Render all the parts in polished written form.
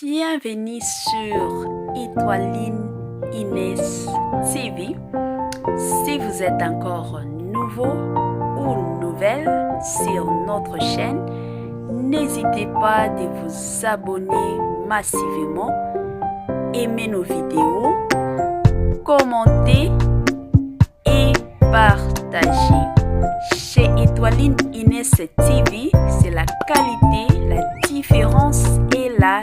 Bienvenue sur Étoiline Inès TV. Si vous êtes encore nouveau ou nouvelle sur notre chaîne, n'hésitez pas de vous abonner massivement, aimer nos vidéos, commenter et partager. Chez Étoiline Inès TV, c'est la qualité, la différence et la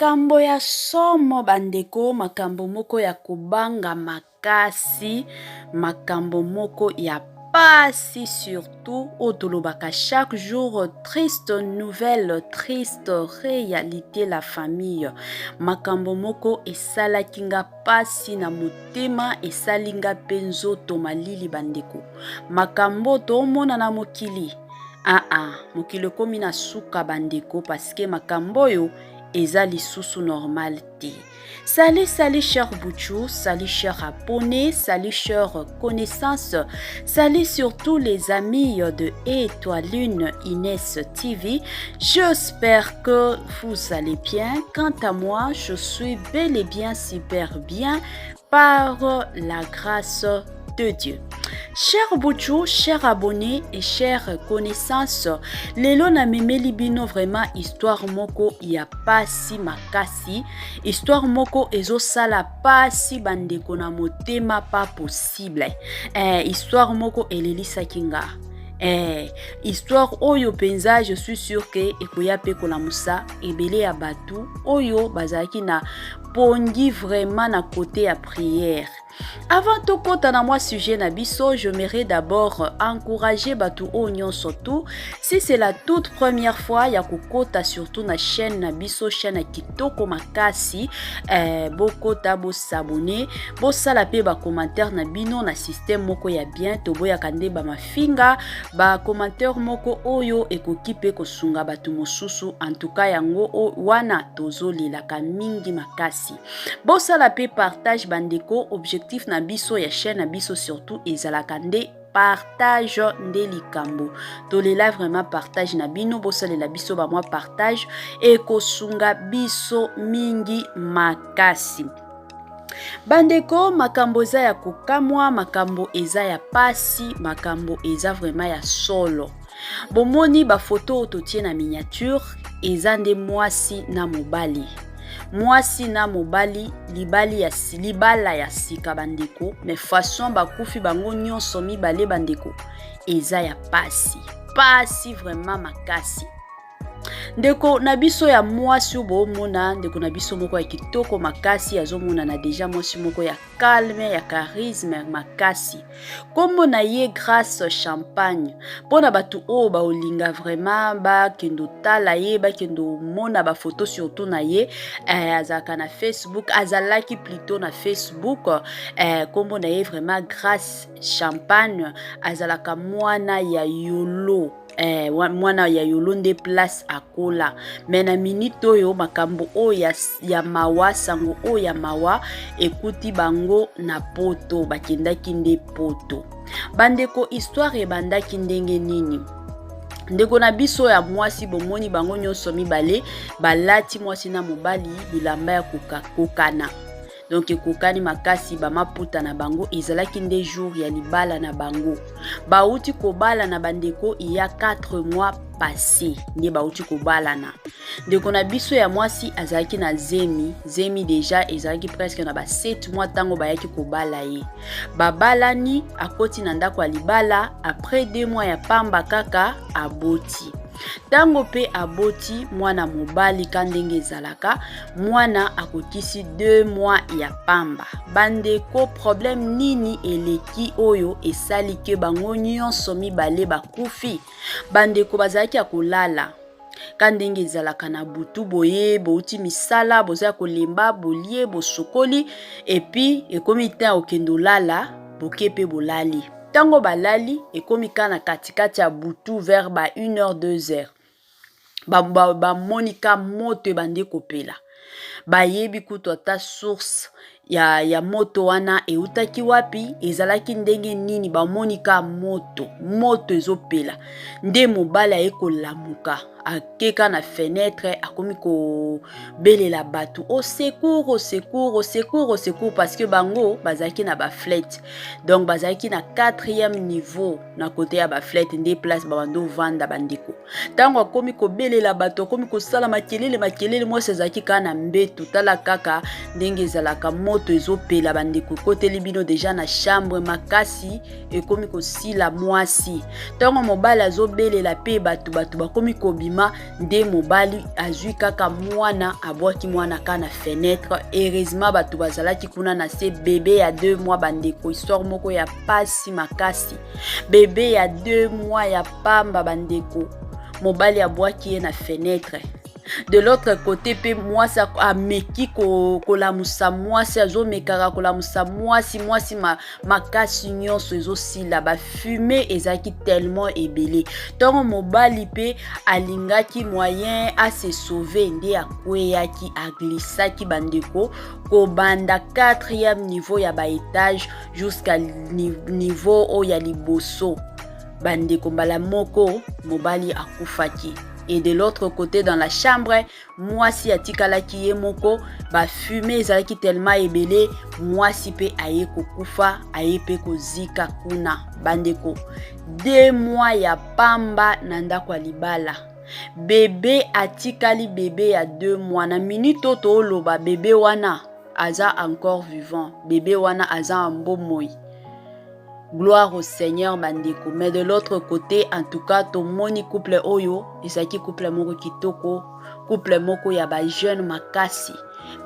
Makambo ya somo bandeko, makambo moko ya kobanga makasi, makambo moko ya pasi surtout oyo tolobaka chaque jour, triste nouvelle, triste réalité, la famille. Makambo moko esalaki nga pasi na motema, esali nga mpe nzoto malili bandeko. Makambo toomona na mokili, aa, mokili ekomi na suka bandeko, parce que makambo oyo eza lisusu normal te. Salut, salut cher Bouchou, salut cher abonné, salut cher connaissance, salut surtout les amis de Étoiline Inès TV. J'espère que vous allez bien. Quant à moi, je suis bel et bien super bien par la grâce de Dieu. Cher Bouchou, cher abonné et chère connaissance, lelo namemeli bino vraiment histoire moko ya pasi makasi, histoire moko ezosala pasi bandeko na motema, pas possible. Histoire moko elelisaki nga. Histoire oyo mpenza, je suis sûr que ekoya mpe kolamusa ebele ya bato oyo bazalaki na pongi vraiment na côté ya prière. Avant tokɔta na mwa sujet na biso, j'aimerais d'abord encourager bato oyo nyonso tout, si c'est la toute première fois ya kokɔta surtout na chaîne na biso, chaîne ya kitoko makasi, bokɔta, bos'abonner, bosala mpe bacommentaire na bino na système moko ya bien. Toboyaka nde bamafinga, bacommentaire moko oyo ekoki mpe kosunga bato mosusu. En tout cas, yango wana tozolelaka mingi makasi. Bosala mpe partage bandeko. Objectif na biso ya chaîne na biso surtout ezalaka nde partage nde likambo tolela, vraiment partage na bino. Bosalela biso bamwa partage, ekosunga biso mingi makasi bandeko. Makambo eza ya kokamwa, makambo eza ya pasi, makambo eza vraiment ya solo. Bomoni bafoto oyo totie na miniature, eza nde mwasi na mobali, mwasi na mobali, libali ya, libala ya sika bandeko. Mais façon bakufi bango nyonso mibale bandeko, eza ya pasi, pasi vraiment makasi. Ndeko na biso ya mwasi oyo boomona, ndeko na biso moko ya kitoko makasi, azomonana déjà mwasi moko ya calme, ya charisme makasi. Nkombo na ye Grâce Champagne. Mpona bato oyo baolinga vraiment bakende otala ye, bakende omona bafoto surtout na ye, azalaka na Facebook, azalaki plutôt na Facebook. Nkombo na ye vraiment Grâce Champagne. Azalaka mwana ya Yolo, mwana ya Yolo nde place akola. Mais na minute oyo, makambo oyo ya mawa, sango oyo ya mawa ekuti bango na Poto. Bakendaki nde Poto bandeko. Histoire ebandaki ndenge nini? Ndeko na biso ya mwasi, bomoni bango nyonso mibale balati, mwasi na mobali, bilamba ya kokana, donc ekokani makasi bamaputa na bango. Ezalaki nde jour ya libala na bango. Bauti kobalana bandeko, ya 4 mois passé nde bauti kobalana. Ndeko na biso ya mwasi azalaki na zemi. Zemi déjà ezalaki presque na ba 7 mois ntango bayaki kobala ye. Babalani, akoti na ndako ya libala, après 2 mois ya pamba kaka aboti. Ntango mpe aboti mwana mobali, ka ndenge ezalaka, mwana akokisi 2 mois ya pamba bandeko. Problème nini eleki oyo esali ke bango nyonso mibale bakufi bandeko? Bazalaki ya kolala, ka ndenge ezalaka na butu boye, bouti misala, boza ya kolemba, bolie, bosokoli, et puis ekomi te okende olala, boke mpe bolali. Ntango balali, ekomi kaka na katikati ya butu, vers ba 1 heure, 2 heures, bamoni ka moto ebandi kopela. Bayebi kutu ata source ya moto wana eutaki wapi, ezalaki ndenge nini. Bamoni ka moto, moto ezopela nde mobali aye kolamuka. Akeka na fenetre, akomi kobelela bato: "Au secours, au secours, au secours, au secours!" Parce que bango bazalaki na baflat, donc bazalaki na quatrième niveau. Na côté ya baflat nde place babandi ovanda. Bandeko, ntango akomi kobelela bato, akomi kosala makelele, makelele, mwasi azalaki kaka na mbeto. Tala kaka ndenge ezalaka, moto ezopela. Bandeko, ekoteli bino déjà na chambre, makasi ekomi kosila mwasi. Ntango mobali azobelela mpe bato, bato bakomi kobima, nde mobali azwi kaka mwana, abwaki mwana kaka na fenêtre. Heureusement bato bazalaki kuna na se. Bébé ya 2 mois. Bandeko, histoire moko ya pasi makasi. Bébé ya 2 mois ya pamba, bandeko, mobali abwaki ye na fenêtre. De l'autre côté mpe mwasi ameki kolamusa mwasi, azomekaka kolamusa mwasi, mwasi makasi nyonso ezosila, bafumée ezalaki tellement ebele. Ntongo mobali mpe alingaki moyen ase sauver, nde akweyaki, aglissaki, bandeko, kobanda quatrième niveau ya baétage jusqu'à niveau oyo ya liboso. Bandeko, mbala moko mobali akufaki. Et de l'autre côté, dans la chambre, mwasi atikalaki ye moko, bafumée ezalaki tellement ebele, mwasi mpe aye kokufa, aye mpe kozika kuna. Bandeko, 2 mois ya pamba na ndako ya libala, bébé atikali, bébé ya 2 mois. Na minute oyo tooloba, bébé wana aza encore vivant, bébé wana aza bomoi, gloire au Seigneur, bandeko. Mais de l'autre côté, en tout cas, tomoni couple oyo ezalaki couple moko kitoko, couple moko ya bajeune makasi,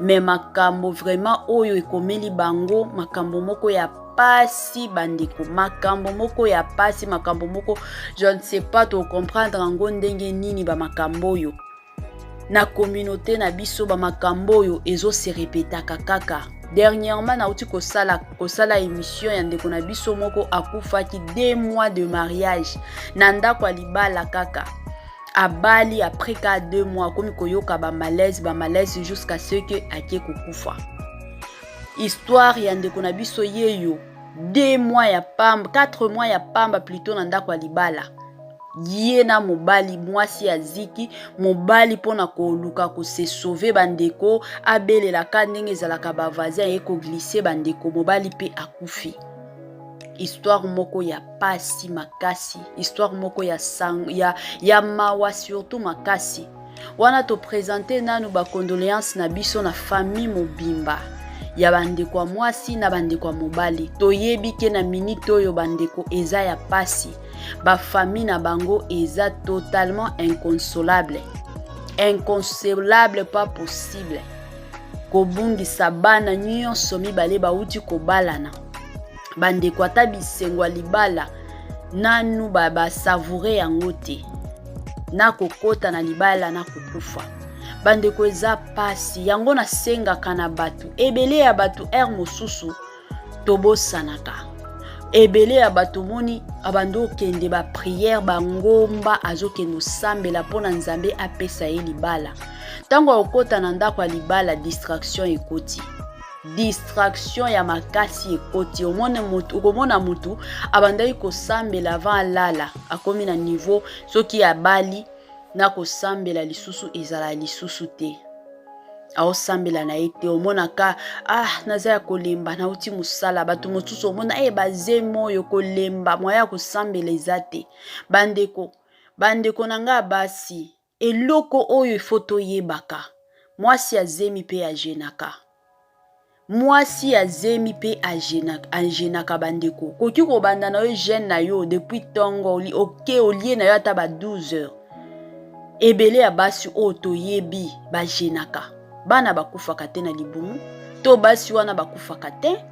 mais makambo vraiment oyo ekomeli bango, makambo moko ya pasi, bandeko, makambo moko ya pasi, makambo moko, je ne sais pas tocomprendre yango ndenge nini. Bamakambo oyo na communauté na biso, bamakambo oyo ezose répétaka kaka. Dernièrement nauti kosala émission ya ndeko na biso moko akufaki 2 mois de mariage na ndako ya libala. Kaka abali, après ka 2 mois akomi koyoka bamalaise, bamalaise, jusqu'à ce que ake kokufa. Histoire ya ndeko na biso yeyo, 2 mois ya pamba, 4 mois ya pamba plutôt, na ndako ya libala, ye na mobali. Mwasi aziki mobali mpona koluka kose sauver. Bandeko, abelelaka ndenge ezalaka, bavoisin aye koglisser. Bandeko, mobali mpe akufi. Histoire moko ya pasi makasi, histoire moko ya mawa surtout makasi. Wana toprésenter nanu bacondoléance na biso na famille mobimba ya bandeko ya mwasi na bandeko ya mobali. Toyebi ke na minute oyo, bandeko, eza ya pasi, bafamille na bango eza totalement inconsolable, inconsolable, pas possible kobungisa bana nyonso mibale bauti kobalana. Bandeko, ata bisengo ya libala nanu basavourer yango te, na kokota na libala na kokufa. Bandeko, eza pasi. Yango nasengaka na bato ebele ya bato, heure mosusu tobosanaka. Ebele ya bato moni abandi okende baprière, bangomba, azokende osambela mpo na Nzambe apesa ye libala. Ntango akokɔta na ndako ya libala, distraction ekoti, distraction ya makasi ekoti. Okomona motu abandaki kosambela avant alala, akomi na niveau soki abali, na kosambela lisusu ezala lisusu te, aosambela na ye te. Omonaka: "Ah, naza ya kolemba, nauti mosala." Bato mosusu omona e bazemi oyo kolemba, moya ya kosambela eza te. Bandeko, bandeko na ngai ya basi, eloko oyo ifo toyebaka: mwasi azemi mpe ajeûnaka, mwasi azemi mpe ajeûnaka. Bandeko, koki kobanda na yo jeûne na yo depuis ntongo, oke olie na yo ata ba 12 heures. Ebele ya basi oyo toyebi bajeûnaka, bana bakufaka te na libumu to basi wana bakufaka te.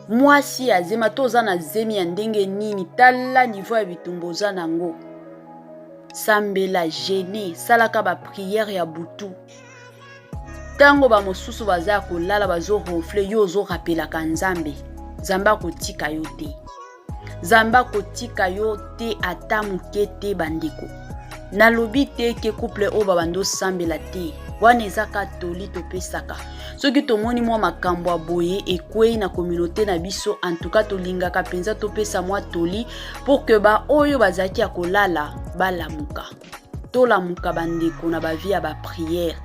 Mwasi azema to oza na zemi ya ndenge nini, tala niveau ya bitumba oza nango, sambela, jeûne, salaka baprière ya butu. Ntango bamosusu baza ya kolala, bazoronfler, yo ozorapelaka Nzambe. Nzambe akotika yo te, Nzambe akotika yo te ata moke te. Bandeko, nalobi te ke couple oyo babandi osambela te. Wana eza ka toli topesaka soki tomoni mwa makambo ya boye ekwei na communauté na biso. En tout cas, tolingaka mpenza topesa mwa toli pour que baoyo bazalaki ya kolala balamuka. Tolamuka bandeko na bavie ya baprière.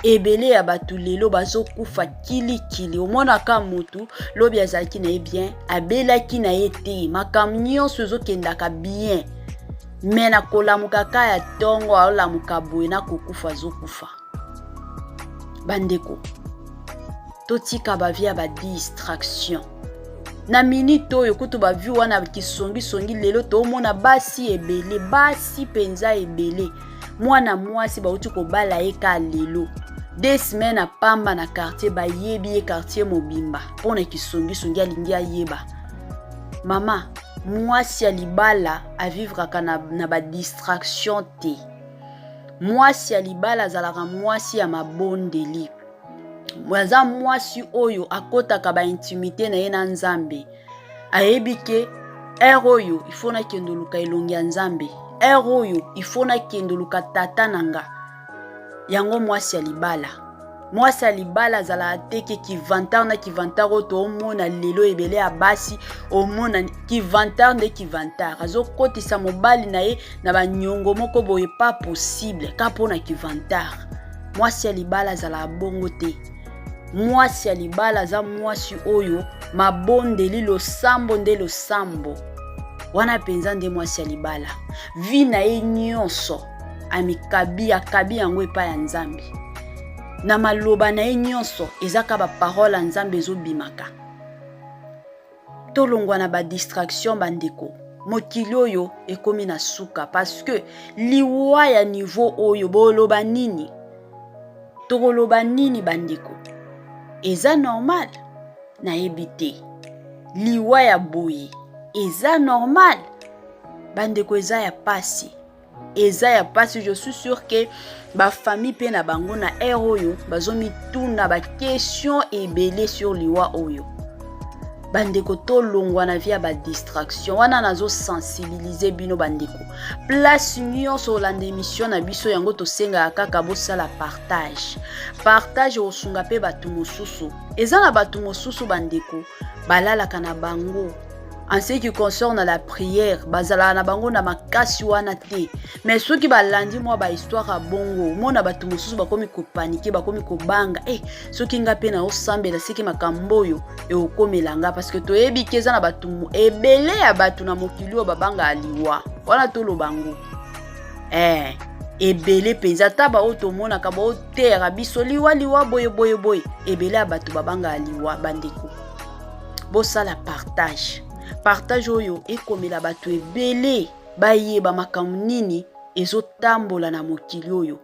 Ebele ya bato lelo bazokufa kilikili. Omonaka motu lobi azalaki na ye bien, abelaki na ye te, makambo nyonso ezokendaka bien, me na kolamuka ka ya ntongo aolamuka boye na kokufa azokufa. Bandeko, totika bavie ya badistraction na minute oyo. Kutu bavie wana kisongisongi, lelo toomona basi ebele, basi mpenza ebele, mwana mwasi bauti kobala ye ka lelo, 2 semaines apamba na quartier, bayebi ye quartier mobimba mpo na kisongisongi. Alingi ayeba mama mwasi ya libala avivraka na badistraction te. Mwasi ya libala azalaka mwasi ya mabondeli, aza mwasi oyo akɔtaka baintimité na ye na Nzambe. Ayebi ke heure oyo ifo nakende oluka elongi ya Nzambe, heure oyo ifo nakende oluka tata na nga. Yango mwasi ya libala, mwasi ya libala azalaka te ke kivantard na kivantard oyo toomona lelo. Ebele ya basi omona kivantard nde kivantard, azokotisa mobali na ye na banyongo moko boye, pas possible, ka mpona kivantard. Mwasi ya libala azalaka bongo te. Mwasi ya libala aza mwasi oyo mabondeli, losambo nde losambo. Wana mpenza nde mwasi ya libala. Vie na ye nyonso amikabi, akabi yango epai ya Nzambe. Na maloba na ye nyonso eza ka baparole ya Nzambe ezobimaka. Tolongwa na badistraction, bandeko. Mokili oyo ekomi na suka, parce que liwa ya niveau oyo, boloba nini? Tokoloba nini, bandeko? Eza normal? Nayebi te. Liwa ya boye eza normal, bandeko? Eza ya pasi, eza ya pasi. Je suis sûr ke bafamille mpe na bango na heure oyo bazomituna baquestion ebele sur liwa oyo. Bandeko, tolongwa na vie ya badistraction wana. Nazosensibiliser bino, bandeko, place nyonso olanda émission na biso. Yango tosengaka kaka bosala partage. Partage osunga mpe bato mosusu. Eza na bato mosusu, bandeko, balalaka na bango. En ce qui concerne la prière, bazalaka na bango na makasi wana te, mais soki balandi mwa bahistoire ya bongo, omona bato mosusu bakomi kopaniquer, bakomi kobanga: e soki nga mpe naosambela, seki makambo oyo ekokomela nga. Parce que toyebi ke eza na bato ebele ya bato na mokili oyo babangaka liwa wana. Toloba ngo ebele mpenza. Ata baoyo tomonaka baoteyaka biso liwa, liwa boye boye boye, ebele ya bato babangaka liwa. Bandeko, bosala partage. Partage oyo ekomela bato ebele, bayeba makambo nini ezotambola na mokili oyo.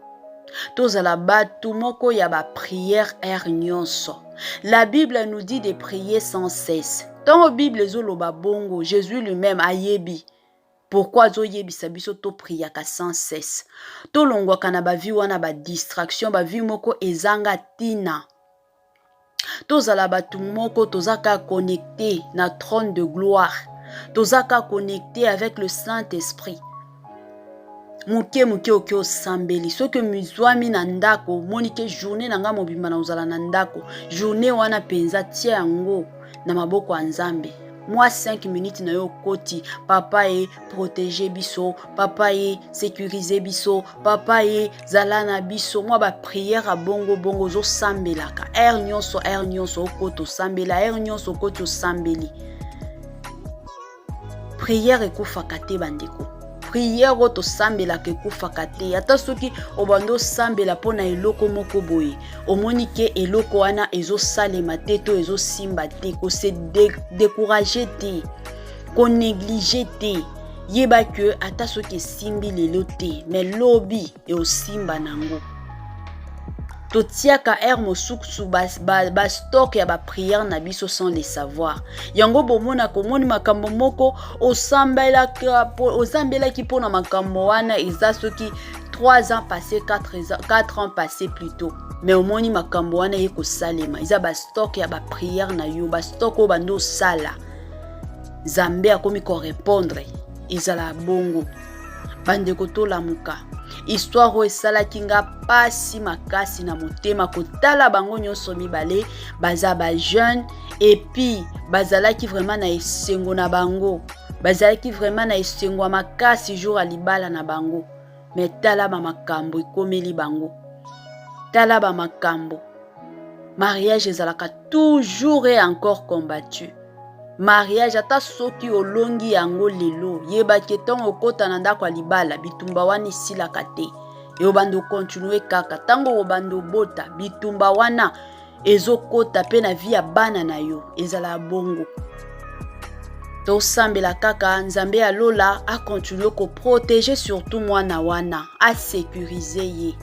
Tozala bato moko ya baprière heure nyonso. La Bible nous dit de prier sans cesse. Ntango Bible ezoloba bongo, Jésus lui-même ayebi pourquoi azoyebisa biso topriaka sans cesse. Tolongwaka na bavie wana, badistraction, bavie moko ezanga ntina. Tozala bato moko toza kaka connecté na trône de gloire, toza kaka connecté avec le Saint-Esprit. Moke moke oke osambeli. Soki mizwami na ndako, omoni ke journée na ngai mobimba na kozala na ndako, journée wana mpenza tia yango na maboko ya Nzambe. Mwa 5 minutes na yo, okoti: "Papa ye, protège biso. Papa ye, sécurise biso. Papa ye, zala na biso." Mwa baprière ya bongo bongo ozosambelaka heure nyonso. Heure nyonso okoti osambela, heure nyonso okoti osambeli. Prière ekufaka te, bandeko. Prière oyo tosambelaka ekufaka te. Ata soki obanda osambela mpona eloko moko boye, omoni ke eloko wana ezosalema te to ezosimba te, kose décourager te, konégliger te. Yeba ke ata soki esimbi lelo te, mais lobi eosimba nango. Totiaka heure mosusu bastock ya baprière na biso sans le savoir. Yango bomonaka, omoni makambo moko osambelaki mpona makambo wana, eza soki 3 ans passé, 4 ans passé plutôt, mais omoni makambo wana ye kosalema. Eza bastock ya baprière na yo, bastock oyo bando osala, Nzambe akomi korépondre. Ezala bongo, bandeko. Tolamuka. Histoire oyo esalaki nga mpasi makasi na motema, kotala bango nyonso mibale baza bajeune, et puis bazalaki vraiment na esengo na bango, bazalaki vraiment na esengo ya makasi jour ya libala na bango. Mais tala ba makambo ekomeli bango, tala ba makambo. Mariage ezalaka toujours et encore combattu. Mariage, ata soki olongi yango lelo, yebaki ntango okota na ndako ya libala, bitumba wana esilaka te. Eyobanda okontinue kaka ntango obanda obota, bitumba wana ezokota mpe na vie ya bana na yo. Ezala bongo, tosambela kaka Nzambe ya lola akontinue koprotege surtout mwana wana, asécurize ye,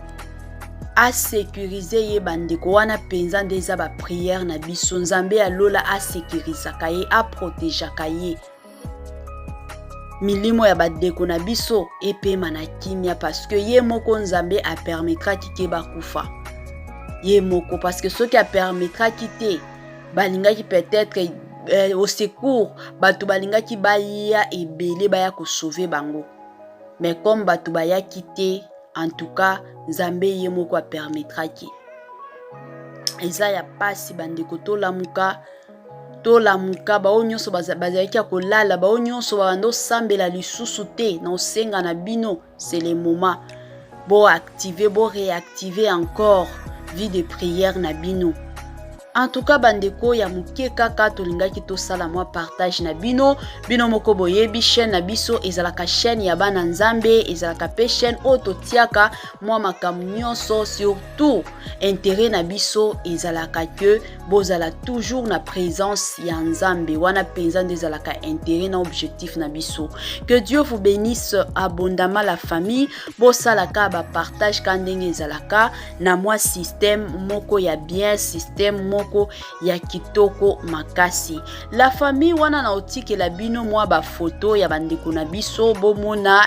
asécurize ye. Bandeko, wana mpenza nde eza baprière na biso. Nzambe ya lola asécurisaka ye, aprotegeaka ye. Milimo ya bandeko na biso epema na kimia, parce que ye moko Nzambe apermettraki ke bakufa ye moko, parce que soki apermettraki te, balingaki peut-être au secours, bato balingaki baya ebele, baya kosauve bango. Mais comme bato bayaki te, en tout cas Nzambe ye moko apermettraki. Eza ya pasi, bandeko. Tolamuka, tolamuka. Bao nyonso bazalaki ya kolala, bao nyonso babanda osambela lisusu te, na osenga na bino, c'est le moment boactive, boréactive encore vie de prière na bino. En tout cas, bandeko ya moke, kaka tolingaki tosala mwa partage na bino. Bino moko boyebi, chaîne na biso ezalaka chaîne ya bana Nzambe, ezalaka mpe chaîne oyo totiaka mwa makambo nyonso. Surtout intérêt na biso ezalaka ke bozala toujours na présence ya Nzambe. Wana mpenza nde ezalaka intérêt na objectif na biso. Que Dieu vous bénisse abondamment, la famille. Bosalaka bapartage ka ndenge ezalaka na mwa système moko ya bien, système moko ya kitoko makasi, la famille. Wana na otikela bino mwa bafoto ya bandeko na biso, bomona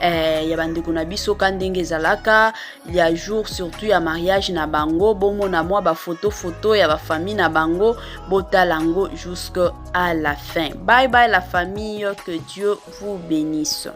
eh, ya bandeko na biso ka ndenge ezalaka ya jour surtout ya mariage na bango. Bomona mwa bafoto, foto ya bafamille na bango, botala yango jusque à la fin. Bye bye la famille, que Dieu vous bénisse.